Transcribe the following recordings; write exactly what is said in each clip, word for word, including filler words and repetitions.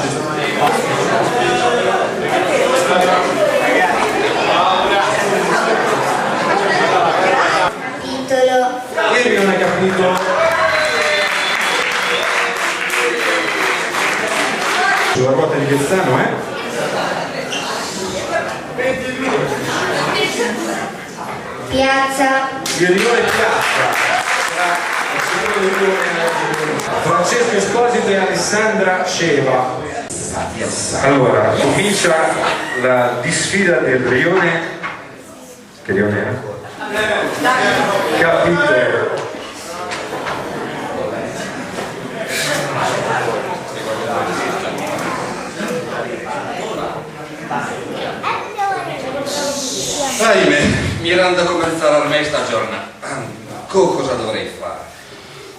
Capitolo. Chi no l'à capito? Sulla ruota di Vezzano, eh? Piazza. Il rione Piazza. Francesco Esposito e Alessandra Sceva. Allora, comincia la disfida del rione. Che rione era? Capitolo. Ahimè, mi rendo come sarà mei sta giornata. Co-, cosa dovrei fare?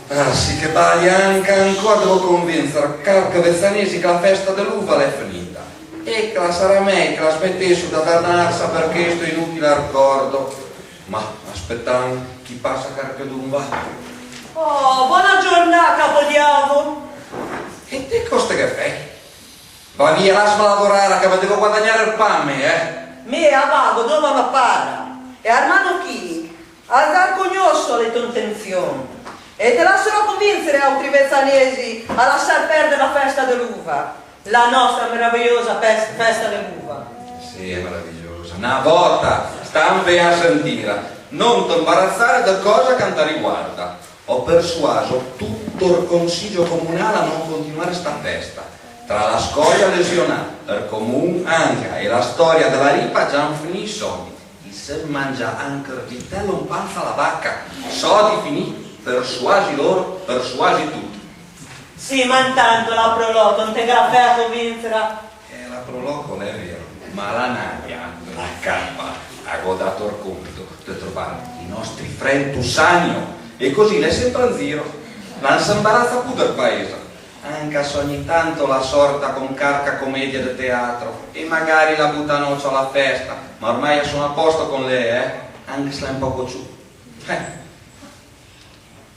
Ah, sì che balia, anca ancora devo convinzere carchi vezzanesi che la festa dell'uva l'è finita. E che la sarà mei che la smettesse da dannarse per questo inutile ricordo. Ma, aspettan, chi passa carchedun va. Oh, bona giornâ, capodiavo! E ti cosa che fai? Va via, lassame lavorâ, che me devo guadagnare il pan, eh! Mi a vago dove me pare. E armeno chi? A zarcognoso le tue intenzioni. E te lasserò convinzere autri vezzanesi a lassar perdere la festa dell'uva. La nostra meravigliosa pes-, festa dell'uva. Sì, è meravigliosa. Na vòta, stan ben a sentire. Non te imbarazzare de cöse che no te riguarda. Ò persuaso tutto il consiglio comunale a non continuare sta festa. Tra la scòia lesionâ, il comune anca e la storia della ripa, già han finì i sòldi. I s'è mangià anca il vitello in panza alla vacca. Sòldi finì, persuasi loro, persuasi tutti. Sì, ma intanto la Proloco no te ghe la fæ a convinzere. Eh, la Proloco l'è vero, ma la Nadia, la capa, a gh'ò dato il compito de trovare i nostri frenti Sagno, e così l'è sempre in giro. No se imbarazza più del paese. Anca se ogni tanto la sorta con carca commedia de teatro, e magari la buta un ocio alla festa, ma ormai a son a posto con lê, eh? Anca se l'è un poco ciù. Eh.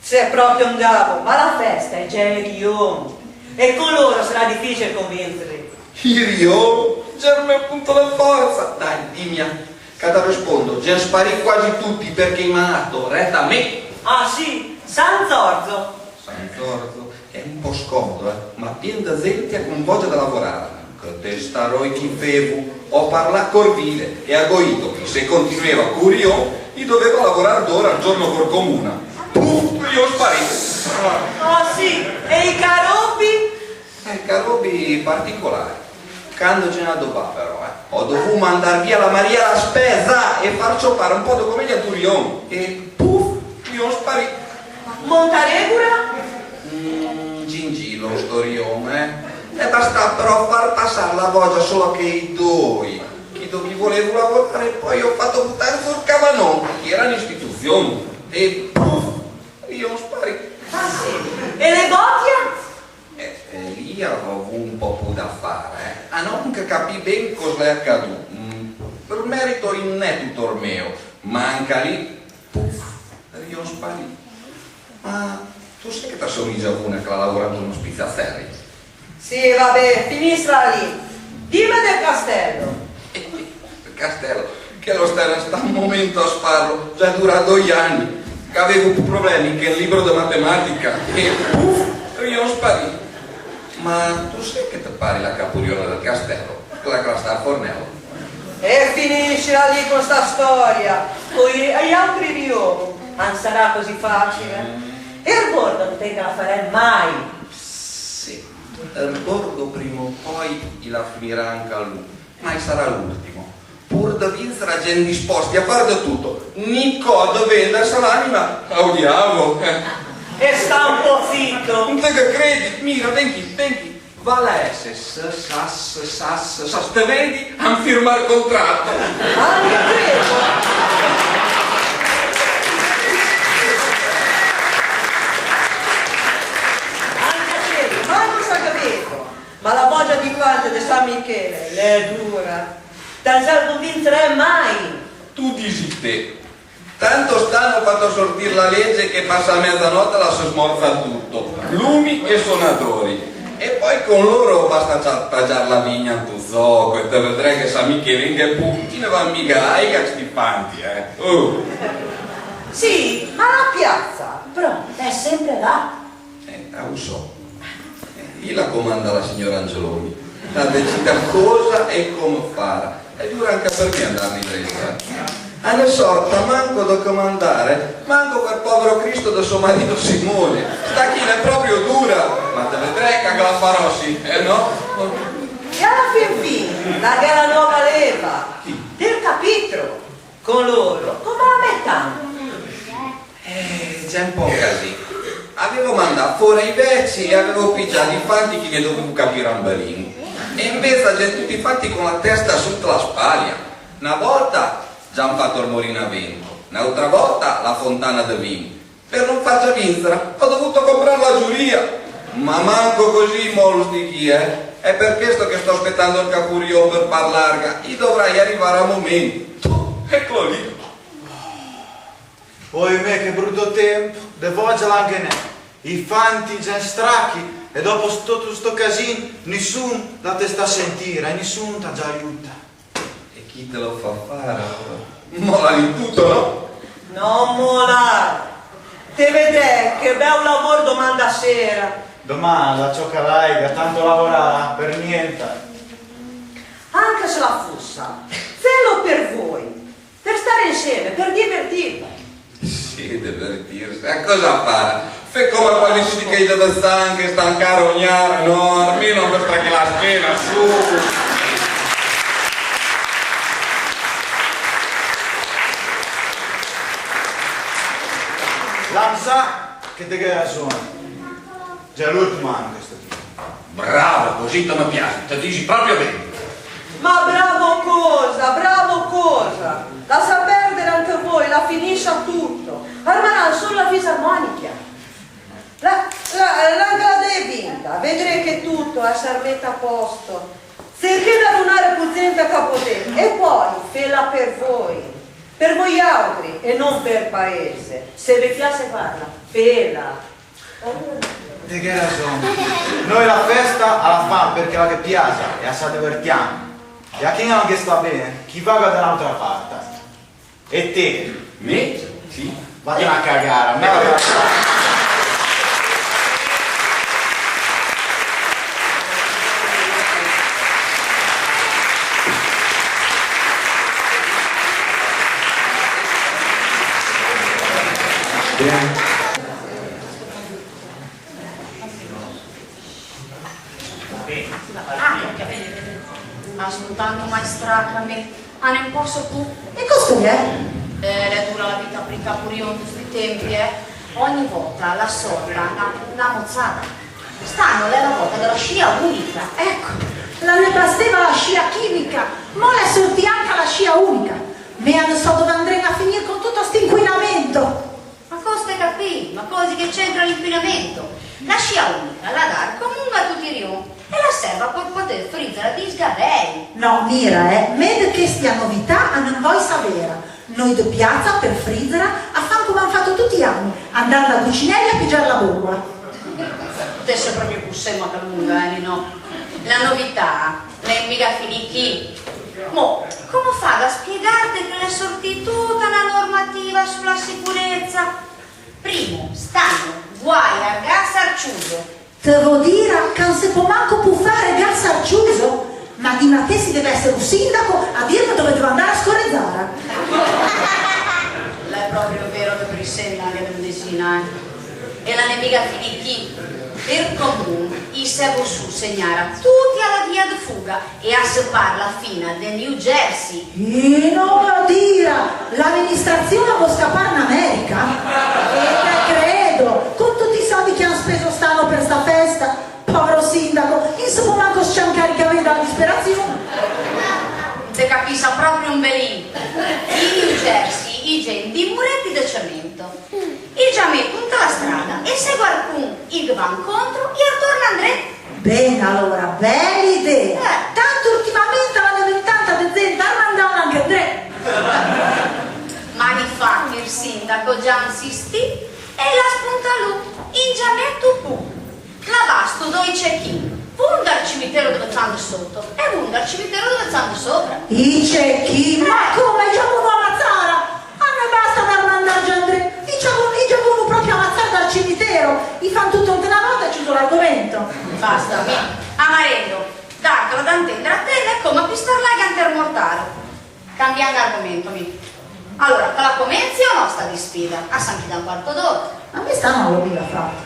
Sì, proprio un gabo, ma la festa l'é già i rion, e con loro sarà difficile convinzerli. I rion? Germè punto de forza! Dai, dimmi, che te rispondo, i en sparì quasi tutti perché i m'han dato retta a me! Ah sì? San Zorzo? San Zorzo? L'é un po' scomodo, eh, ma pien de zente con voggia de lavorare. Che testaroi che i fevo! Ò parlà col vile e a gh'ò dito che se continueva co rion, i doveva lavorare due ore al giorno col comune. Puf, rion sparì. Ah sì, e i carobi? Eh, carobi particolari. Cando ghe n'à dovà però, eh, ò dovù mandar via la Maria la Spesa e far ciopare un po' de commedia do rion. E puf, rion sparì. Montaregora? Mm, gingilo sto rion, eh. L'é bastà però far passar la voggia solo a chei doi, che i volevo lavorare, e poi i ò fato butare giù il cavanon, che era un'istituzion. E puf, rion sparì. Ah sì? E le botia? Eh, eh, lì a gh'ò vù un po' più da fare, eh. A no anca capì ben cosa l'é accadù. Mm, il merito l'é tutto meo, ma anca lì, puf, rion sparì. Ma tu sè che te somigia a una che l'à lavorà inte un ospizio a Ferri? Sì, va ben, finìsela lì. Dime del castello. Castello, che l'é stà in sto momento a sfarlo, già dura doi anni, che avevo più problemi che un libro de matematica, e puf, rion sparì. Ma tu sè che te pari la caporiona del castello, quella che l'à sta a Fornello? E finìsela lì con sta storia, coi, i altri rion, no sarà così facile. E il borgo no te ghe la farè mai. Sì, il borgo prima o poi i la finirà anca lu. Ma i sarà l'ultimo. Pur de vinzere a gh'en disposti a fare de tutto, nicò de venderse l'anima a-o diavolo. E sta un po' zitto! No te ghe credi? Mira, ven chi, ven chi. Val a esse, se, sas, sas, sas, te vedi? Han firmà il contratto. Anche quello! Anche quello, ma cosa capito? Ma la voggia di quante de San Michele l'é dura. Te se convinzerè mai. Tu disi te. Tanto st'anno ho fatto sortir la legge che passa a mezzanotte la se smorza tutto, lumi e sonadori. E poi con loro basta ta-, tagiar la vigna into zòco e te vedrè che San Michele in che punti ne va miga aiga sti fanti, eh. Uh. Sì, ma la piazza, però, l'é sempre là. Eh, ah, o sò. Eh, i la comanda la signora Angeloni. La decida cosa e come fâ. E dura anca per mi andâ in drestra. A l'é sòrta manco de comandâ, manco par povero Cristo de sò marito Simone. Sta chì l'é proprio dura, ma te vedrè che a ghe la farò, sì, eh no? E a la fin fin, la gh'é la nòva leva, del capitro, con loro, come a la mettan? Eh, gh'é un pö un casin. Avevo mandà fora i veci e avevo pigià di fanti che ghe dovevo capî un belin. E invece gh'é tuti fanti con la testa sotto la spaglia. Na vòlta gh'an fato il molin a vento, n'autra vòlta la fontana de vin. Per non farcela vincere, ho dovuto comprare la giuria. Ma manco così i molo sti chì, eh. È per questo che sto aspettando il capurion per parlarga. I dovrai arrivare a momento. Eccolo lì. Oimè, che bruto tempo, de vòggia la ghe n'é. I fanti gh'é strachi, e dopo sto, tutto sto casin, nissun la te sta sentire, e nissun ta aiuta. E chi te lo fa fare, alora? Mola lì tutto, no? No mola! Te vedè che bel lavoro doman da sera. Doman la ciocca l'aiga, tanto lavorâ per niente. Anche se la fossa, felo per voi. Per stare insieme, per divertirvi. Sì, divertirse. E cosa fare? Fé come quelli sti che i deve sangue, sta anca a rognare, no? Almeno per stracchî la schena, su. Lanza, che te gh'é rason. Gh'é l'ultimo anno che sto qui. Bravo, così te me piaxi, te dixi proprio ben. Ma bravo cosa, bravo cosa? Lassa perdere anche voi, la finisce tutto. Armarà solo la fisarmonica. La, la, la, la de vinta, vedrete che tutto la sarà messa a posto. Cerchè de donare puzente a capodè e poi fela per voi, per voialtri e non per paese. Se ve piace farla, fela. Te gh'é rason. Noi la festa a la fan perché la ghe piaxe e a sa divertiamo. E a chi no ghe sta ben, chi vaga da n'autra parte. E te? Mi? Sì. Vate a cagare, a me la... Ah, ascoltando maestracame, ah, non posso più. E cosa è? Eh, l'é dura la vita pri capurion de sti tempi, eh. Ogni vòta la sòrta na, na mozzata. St'anno l'é la vòta de la scia unica. Ecco, la ne basteva la scia chimica, mo l'é sortì anca la scia unica. Mea no sò dove andremo a finire con tutto st'inquinamento. Ma cosa te capì? Ma cosa che c'entra l'inquinamento? La scia unica la dà comunque a tutti i rion e la serve per poter frizzere dei sgabei. No, mira, eh, me de chesti a novità a no voi savera. Noi de piazza per frizzera a fan come han fatto tutti i anni, andando al cucinelli a pigiare la bombola. Te sei proprio cusì, ma che lunga, eh, no? La novità l'é miga finì chì. Mo, come fago a spiegarte che l'é sortì tutta na normativa sulla sicurezza? Primo, st'anno, guai al gas arciuso. Te vò dire che no se pò manco più fare gas arciuso? Ma dime a te se deve essere un sindaco a dirme dove devo andare a scorrezzare. L'é proprio vero che pri sera ghe n'é un decina, eh. E la n'é miga finì chì. Per comune, i se vo su segnare tutti alla via de fuga e a se parla fina de New Jersey. Eh, no me lo dire! L'amministrazione la vuol scappare in America? E te credo, con tutti i soldi che han speso st'anno per sta festa. Povero sindaco, insomma, manco sciancare i capelli dalla disperazione. Te capissa proprio un belin. In New Jersey i gh'é di muretti de cemento. I ghe metto inte la strada e se qualcun i ghe va incontro, i artorna indré. Ben, allora, bella idea. Eh. Tanto ultimamente la deventanta de zente armandana anche indré. Ma difatti il sindaco già insistì e l'ha spuntà lu, in già metto pu. L'ha basto doi cechin. Cimitero dove Zan de soto e vun dal cimitero dove Zan de sopra. I cecchi, ma come, i giavunu a mazzara? A me basta dar mandar già indrê, i giavunu, i giavunu proprio a mazzar dal cimitero, i fan tutto inte na vota e ciuso l'argomento. Basta, mi a marendo, dartelo da intendere a te l'è come pistarlâ inte mortaro. Cambiando argomento, mi. Alora, te la comenzi o no sta disfida? A san chi da un quarto d'ora. Ma mi sta no l'ò miga fato.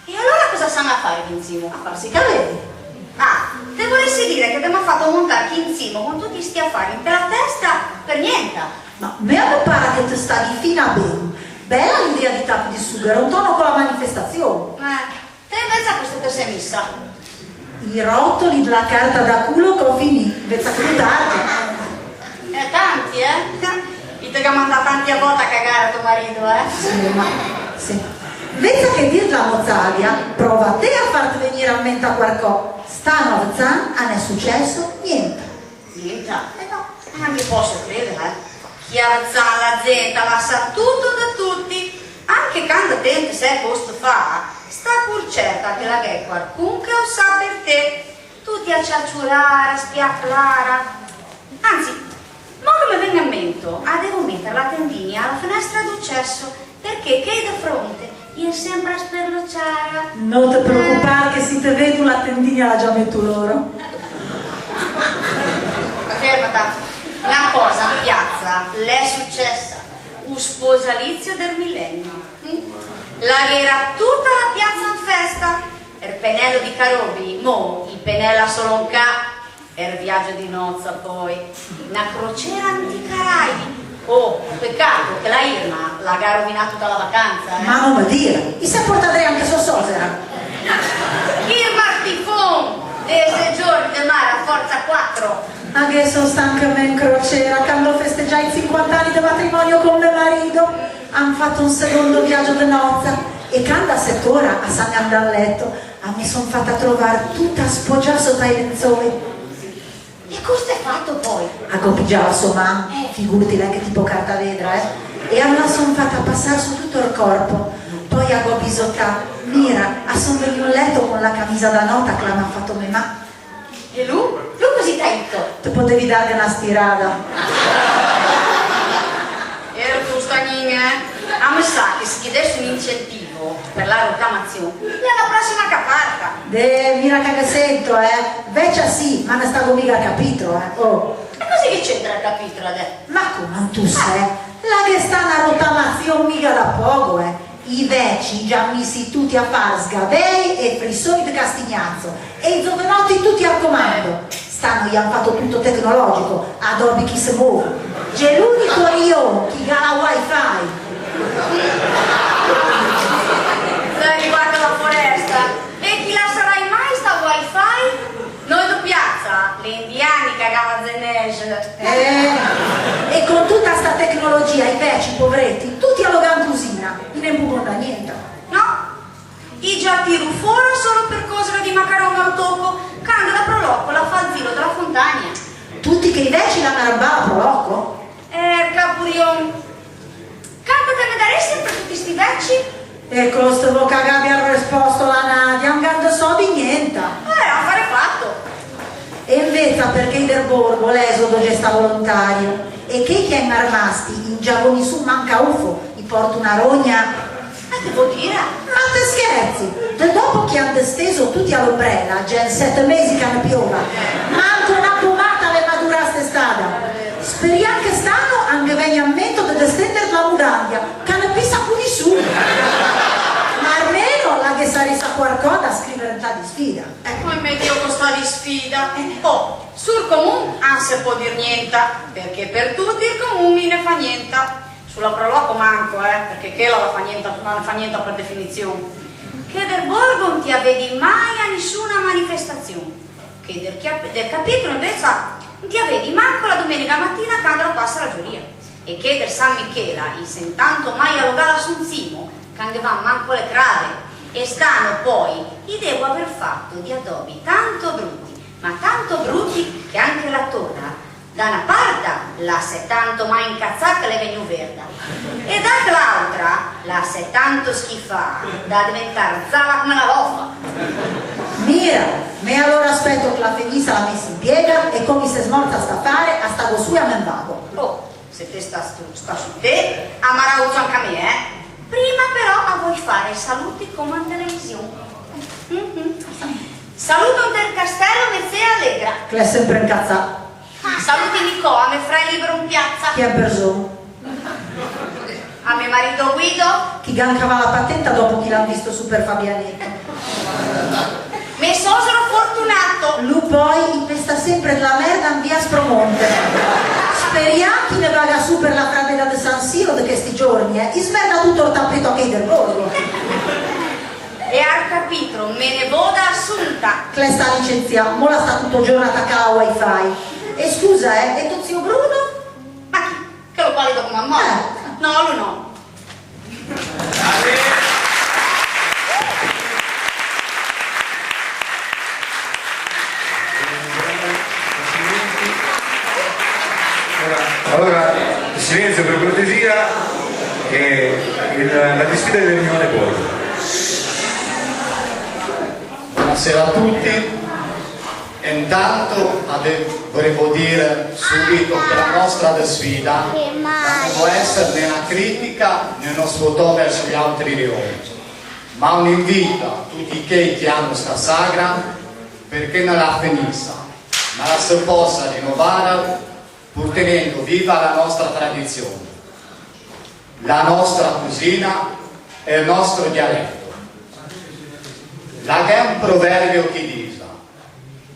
E alora cosa san a fâ chi in cimo? A farsi i cavei. Ah, te volessi dire che te m'à fato montâ chi in cimo con tutti sti afari inte la testa per gnente? Ma me me para che te staghi fina ben. Bela l'idea di tappi di sugher, o ntòno co la manifestazion. Eh, te invece a cosa te sè missa? I rotoli dla carta da culo che ò finì, invece che tardi. Eh, tanti, eh? I te ga mandà tanti a vòte a cagare a to marido, eh? Sì, ma, sì. Invece che dî la mozzadia, prova te a farte vegnî in mente quarcò. St'anno a Vezzan a n'è successo gnente. Gnente? Eh no. Ma no ghe pòsso crede, eh. Chi a Vezzan la zente a lassa tutto da tutti, anche cando te no te sè cöse fâ, sta pur certa che la gh'è quarcun che o sa per te. Tutti a ciaciurâ, a spiâ clara. Anzi, mo che me vegno in mente, a devo mettere la tendina a la finestra do cesso, perché chei de fronte i è sempre a sperlociare. No te preocupâ che se i te vedo la tendina la già metto loro. Fermate, na cosa in piazza l'è successa, o sposalizio del millennio. La gh'era tutta la piazza in festa. Er penello di carobbi, mo i penella solo in ca. Er viaggio di nozza, poi. Na crociera inti Caraibi. Oh, peccato che la Irma la gh'à rovinà tutta la vacanza, eh. Ma no me dî, i s'è portâ drento anche so sosera. Irma Schifon, dece giorni de mare a forza quattro. Anch'io son stanca, me in crociera, quando ho festeggiato i cinquanta anni di matrimonio con mio marito, han fatto un secondo viaggio di nozza e quando a sette ore a san andà a letto, a me son fatta trovare tutta spogiata sotto ai lenzoi. E cöse t'è fato poi? A gh'ò pigiâ la so man, eh, figuriti lei che tipo cartavedra, eh? E a me la son fatta passare su tutto il corpo. Poi a gh'ò bisotà, mira, a son vegnù in letto con la camisa da nota che la m'ha fatto me ma. E lu? Lu così t'à dito? Te podevi darghe na stirada. Erto stagnin, eh? A me sa che se ghe desse un incentivo per la rotamazion, l'è la prossima che a parta. De, mira che ghe sento, eh? Vecia sì, ma no stago miga capito, eh? Oh. E così che c'entra il capitolo, de? Ma come, no te sè? La ghe sta na rotamazion miga da poco, eh? I veci i gh'han missi tutti a fâ sgabei e frissoi de castignazzo, e i zovenotti tutti al comando. St'anno i han fatto tutto tecnologico, Adobe chi se move. Gh'è l'unico rion chi gh'à la wifi. L'è rivata la foresta. E chi la sarà mai sta wifi? Noi do piazza, l'è indiani che a gh'à la Zenege. Eh, e con tutta sta tecnologia i veci, poveretti, tutti a logà in cusina, i ne bugon da gnente. No, i già tiro fora solo per cosere di macaron al toco, quando la Proloco la fa il giro della fontania. Tutti che i veci l'han arrambà la Proloco? Eh, capurion. Quanto te me daresti per tutti sti veci? E coste vo che a gh'abbia risposto la Nadia, no gh'han de sò di gnente. Eh, affare fatto. E invece perché i del borgo l'esodo ghe sta volontario, e chei che en armasti, in giavoni su manca ufo, i porto una rogna. Ma che vuol dire? Ma te scherzi? De dopo che han desteso tutti a l'ombrella, già in sette mesi che no piova, manco una pomata l'è madurà st'estada. Sperian che st'anno an ghe vegna in mente de destender la mudandia, che no pissa più nissun. Ma almeno la ghe saressa quarcò da scrivere inte la disfida. Ecco. Come me dio co sta disfida? Oh, sul comun an se pò dir gnenta, perché per tutti il comun i ne fa gnenta. Sulla Proloco manco, eh, perché chela la fa gnenta, la fa gnenta per definizion. Che del borgo no ti a vedi mai a nissuna manifestazion. Che del, del capitolo invece no ti a vedi manco la domenica matina quando la passa la giuria. E che del San Michela i sen tanto mai a logà l'Assunzimo, che no ghe van manco le crave. E st'anno poi i devo aver fatto di adobi tanto brutti, ma tanto brutti che anche la torra da na parta la s'è tanto mai incazzà che l'è vegnù verda, e da chell'autra la s'è tanto schifà da deventâ zala come na lofa. Mira, me alora aspetto che la fenissa la messe in piega e co mi se smorza st'afare, a stago su e a me 'n vago. Oh, se te sta stu, sta su te, a m'arauzo anca mi, eh. Prima però a voi fare i saluti come in television. Mhm. Saluto inte il castello, me fea allegra. Che l'è sempre incazzà. Saluti Nicò, a me frae libero in piazza. Chi è in person? A me marido Guido. Chi gh'à incavà la patenta dopo chi l'han visto su per Fabianetto. Me sosero Fortunato. Lu poi i pesta sempre de la merda in via Spromonte. Sperià chi ne vaga su per la fradela de San Siro de chesti giorni, eh. I smerda tutto il tappeto a chei del borgo. E ar capitro, me neboda Assunta. Che l'è sta licenzià, mo la sta tutto giorno attaccà a wifi. E scusa, eh, e to zio Bruno? Ma chi? Che lo palido come a morte? Eh. No, lu no. Allora, silenzio per cortesia, e il, la disfida di Hermione Borg. Buonasera a tutti. Intanto ave-, volevo dire subito che la nostra sfida non può essere né una critica né uno sfotò verso gli altri leoni, ma un invito a tutti quei che hanno sta sagra perché non la finissa, ma la si possa rinnovare pur tenendo viva la nostra tradizione, la nostra cucina e il nostro dialetto. La gh'è un proverbio che dice: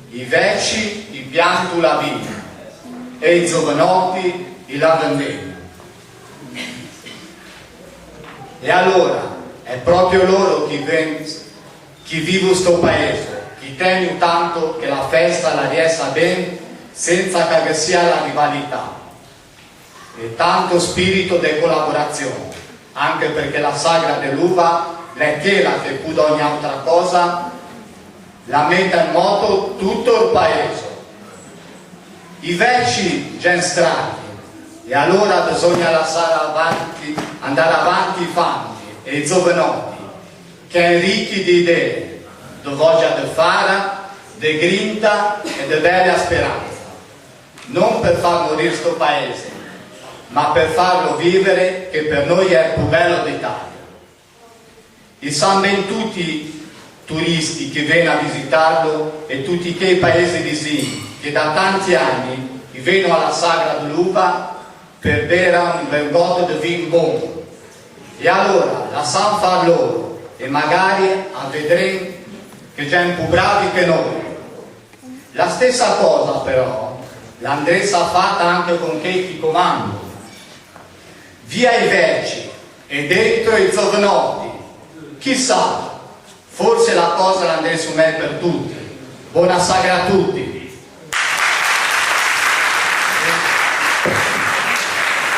i vecchi i pianto la vina e i giovanotti i la vendemmo. E allora è proprio loro che ven-, chi vivo sto paese, chi tegno tanto che la festa la riessa ben senza che ghe sia la rivalità e tanto spirito de collaborazione, anche perché la sagra de l'uva l'è chela che pù d'ogni autra cosa la mette in moto tutto il paese. I vecchi gh'en strati, e allora bisogna lassare avanti, andare avanti i fanti e i giovanotti, che è ricchi di idee, de voggia de fare, de grinta e de bella speranza. Non per far morire sto paese, ma per farlo vivere, che per noi è il più bello d'Italia. I san ben tutti i turisti che veno a visitarlo e tutti quei paesi vicini che da tanti anni i veno alla sagra dell'uva per bere un bel gotto de vin bon. E allora lassan far loro e magari a vedrem che gh'è un più bravi che noi. La stessa cosa, però, l'andressa fata anche con chei che comando. Via i vecchi e dentro i zovenotti. Chissà, forse la cosa l'andressa mei per tutti. Bona sagra a tutti!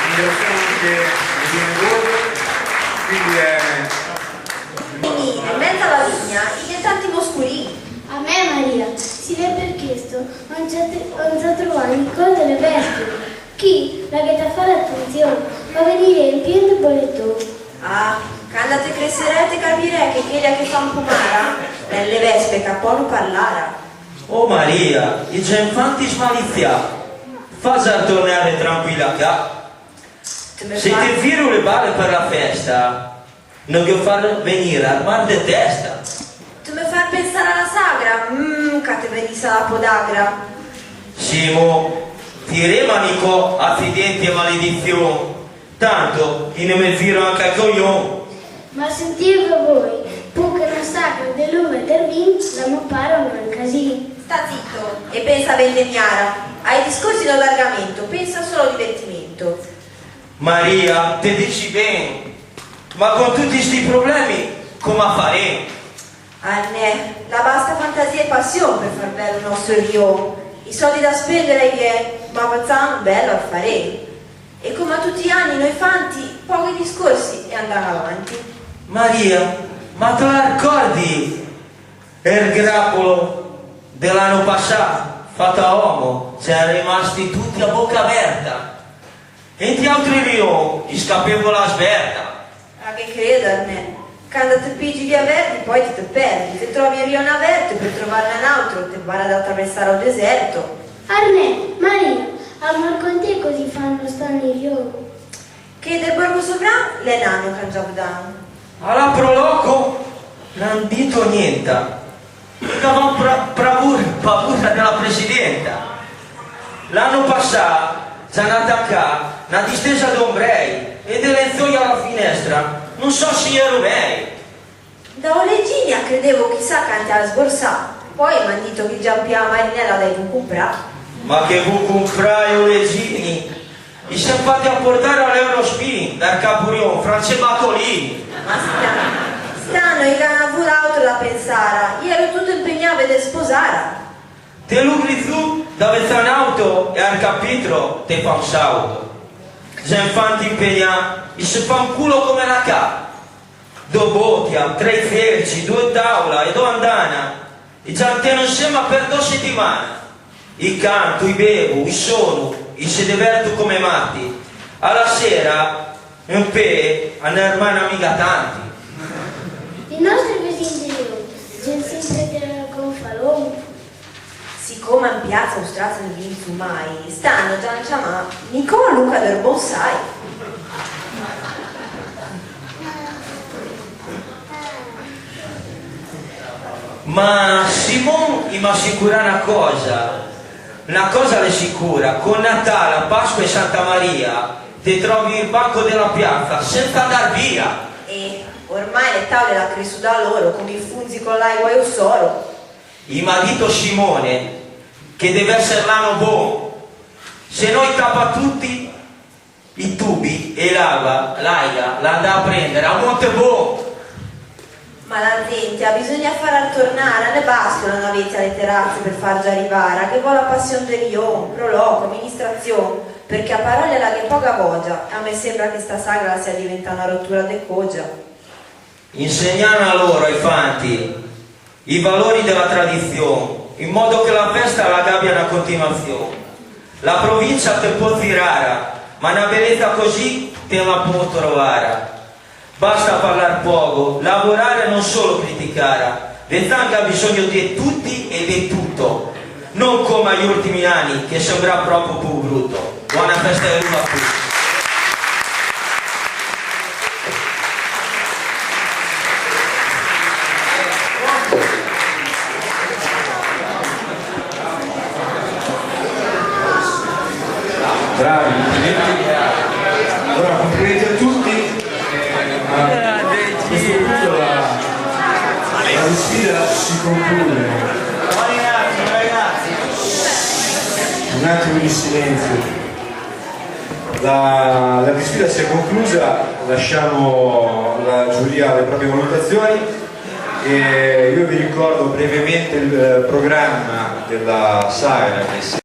Ringraziamo anche Regina Borgo, quindi è... Quindi, in mezzo alla vigna, i gh'è tanti moscurini. A me, Maria, si l'é per chesto, ò za tr-, ò za trovà Nicò de le vespere. Chi, la gh'é da far attenzion, va vegniré in pien de boleton. Ah, cando te cresserè te capirè che cheli che fan pomara, l'é le vespe che a pòno parlara. Oh Maria, i gh'è infanti smalizià, fasa tornare tranquilla ca. Se te viro le bale per la festa, no ghe far vegnire al mal de testa. Te me far pensare a la sagra, mm, ca te venisse la podagra. Simo, tiremo a Nicò accidenti e maledizion, tanto chi no me viro anche al cojon. Ma sentìve voi, pù che na sagra de l'uve e del vin, la me pare un gran casin. Sta zitto e pensa ben de Miara, ai discorsi no dà argamento, pensa solo al divertimento. Maria, te disi ben, ma con tutti sti problemi, come faremo? Arnè, la basta fantasia e passion per far bello il nostro rion. I soldi da spendere i gh'è, ma facciamo bello affare. E come tutti i anni noi fanti, pochi discorsi e andiamo avanti. Maria, ma te l'arcordi? El grapolo de l'anno passà, fato a omo, siam rimasti tutti a bocca aperta. E inti altri rion i scapevo la sberta. A ghe credo, Arnè. Cando te piggi via Verdi, poi ti te perdi, te tròvi un rion averto, pe trovarne un àutro, te pare de atraversare o deserto. Arnè, Maria, a me racconte così fanno stanno i rioni? Chê de Borgo Sovran l'é un ano che an già vedan. Alà pro lòco n'an dito gnenta. Che van pra-, pravur-, pavura de la presidenta. L'ano passà za n'à tacà na distesa d'ombrei e de lenzoi a la finestra, no sò se i ero mei. Da Oleggini a credevo chissà canti a sborsà, poi m'an dito che i giampi a marinella daivo comprà. Ma che vu comprà i Oleggini? I s'è fati apportare a l'Eurospin dal capurion Francè Batolini. Ma sta-, st'ano i gh'à n'avù l'àutro da pensare, i ero tuto impegnà a vedè sposara. Te lu grizut da vezzà n'àuto e al capitro te fa un sàuto. Ze infanti impegnà, i se fa un culo come na ca. Do botia, trei felci, do taula e do andana. I gianteno insema per do setimana. I canto, i bevo, i sono, i se diverto come matti. A la sera, un pè, a n'ermana miga tanti. I nostri vesin de Leon, gh'en sempre de gonfalon. Sicome in piazza o strato no vinzo mai, st'ano già an ciamà Nicò Luca del Bonsai. Ma Simon i m'à sicurà na cösa, na cösa l'é sicura, con Natal, Pasqua e Santa Maria te trövi il banco de la piazza senza andar via. E ormai le taule l'à cressuo da loro, come i funzi con l'aigo e o soro. I m'à dito Simone che deve esser l'ano bon, se no i tapa tuti i tubi e l'aiga, l'aiga l'à da prendere a Montebon. Ma la zente a bisogna fâ tornare, a ne basto la navete a le terrazze per farghe rivare, a ghe vò la passion de Rion, pro lòco, amministrazion, perché a parolla la gh'é pöga vögia, e a me sembra che sta sagra la sia diventà na rotura de cögia. Insegnano a loro, ai fanti, i valori della tradizion, in modo che la festa la gh'abbia na continuazion. La provincia te pò zirara, ma na bellezza così te la pò trovara. Basta parlar poco, lavorare, non solo criticare. Vezzan gh'à bisogno de tutti e de tutto. Non come agli ultimi anni, che sembra proprio più brutto. Buona festa de l'uva a tutti. Bravi, complimenti. Allora, complimenti a tutti. Eh, a questo punto la, la sfida si conclude. Un attimo di silenzio. La, la disfida si è conclusa, lasciamo la giuria alle proprie valutazioni e io vi ricordo brevemente il, eh, programma della sagra che si